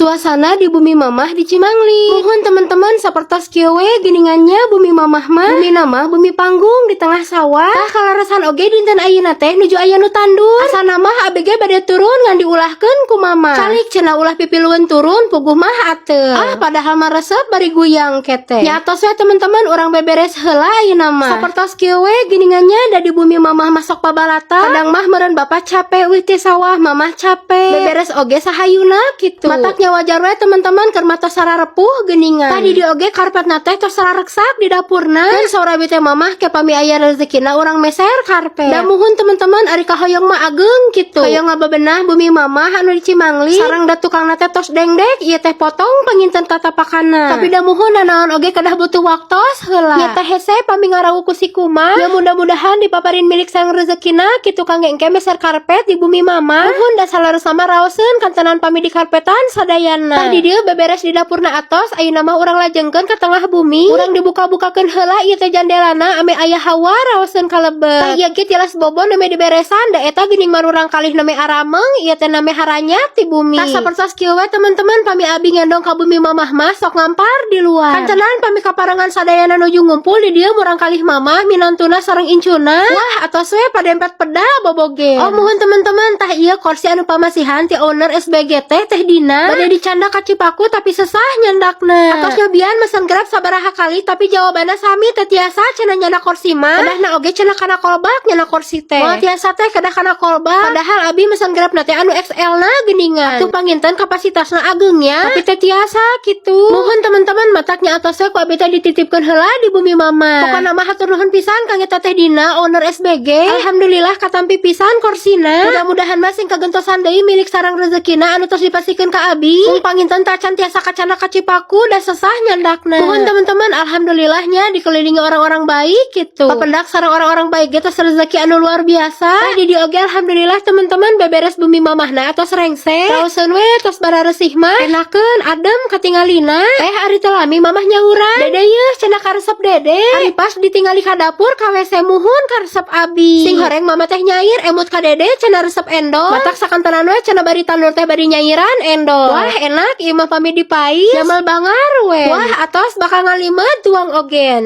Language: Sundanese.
Suasana di bumi mamah di Cimangli. Muhun teman-teman, sapertos kieu we geuningan nya bumi mamah mah. Bumi mah bumi panggung di tengah sawah. Tah, kaleresan oge dinten ayeuna teh nuju aya nu tandur. Asana mah ABG bade turun, ngan diulahkeun ku mama. "Calik," cenah, "ulah pipilueun turun, puguh mah ateu." Ah, padahal mah resep bari guyang kete. Nya atos we teman-teman, urang beberes heula ayeuna mah. Sapertos kieu we geuningan nya, da di bumi mamah masuk pabalata. Kadang mah meureun bapak capek wih ti sawah, mamah capek. Beberes oge sahayuna kitu. Mataknya wajar we teman-teman, keur mah tos sararepuh geuningan. Tadi di oge karpetna teh tos saraksak di dapurna. Dan saur abi teh mamah ke pami aya rezekina urang meser karpet. Da muhun teman-teman, ari kahoyong mah ageng kitu. Hoyong ngabebenah bumi mamah anu di Cimangli. Sareng da tukangna teh tos dengdek ieu teh potong panginten tatapakana. Tapi da muhun, nanaon oge kedah butuh waktos heula. Nya teh hese pami ngarawuh ku si kuma. Ya mudah-mudahan dipaparin milik sareng rezekina kitu kangge engke meser karpet di bumi mama. Muhun, da salaresna mah raoseun kantenan pami di karpetan sadayana. Tadi dieu beberes di dapurna atos, ayeuna mah urang lajengkeun ka tengah bumi. Urang dibuka-bukakeun heula ieu teh jandelana ame aya hawa raoseun kalebet. Tah, ieu ge tilas bobon nembe diberesan, da eta geuning marurang kalih neme arameng, ieu teh name haranyat ti bumi. Tah, sapertos kieu we teman-teman, pami abi ngendong ka bumi mamah mah sok ngampar di luar. Kantenan pami kaparengan sadayana nuju ngumpul di dieu murang kalih mamah, minantuna sareng incuna. Wah, atos we padempet peda boboge. Oh muhun teman-teman, tah ieu kursi anu pamasihan ti owner SBG teh, Teh Dina. Bade dicandak ka Cipaku tapi sesah nyandakna. Atos nyobian mesen Grab sabaraha kali, tapi jawabanna sami, teu tiasa cenah nyandak kursi mah. Kedahna oge cenah kana kolbak nyandak kursi teh. Moal tiasa teh, kedah kana kolbak. Padahal abi mesen Grab na teh anu XL na geuningan. Atuh panginten kapasitasna ageng ya. Tapi teu tiasa kitu. Muhun teman-teman, mataknya atos we ku abi teh dititipkeun heula di bumi mama. Pokona mah hatur nuhun pisan kangge Teteh Dina owner SBG. Alhamdulillah katampi pisan korsina. Mudah-mudahan mah sing kagentosan deui milik sareng rezekina anu tos dipasihkeun ka abi. Mung panginten tacan tiasa kacandak ka Cipaku, da sesah nyandakna. Muhun teman-teman, alhamdulillahnya dikelilingi orang-orang baik gitu. Papendak sareng orang-orang baik gitu rezeki anu luar biasa. Tah, di dieu oge alhamdulillah teman-teman, beberes bumi mamahna atos rengse. Raoseun we tos bararesih mah. Enakeun adem katingalina. Eh, ari teu lami mamah nyauran. "Dede yeuh," cenah, "karesep dede." Ari pas ditingali ka dapur ka WC, muhun karesep abi. "Sing horeng mama teh nyair, emut ka dede," cenah, "resep endol." Matak sakantenan we cenah bari tandur teh bari nyairan endol. Wah, enak ieu mah pami dipais. Jamal bangar we. Wah, atos bakal ngalimet tuang ogen.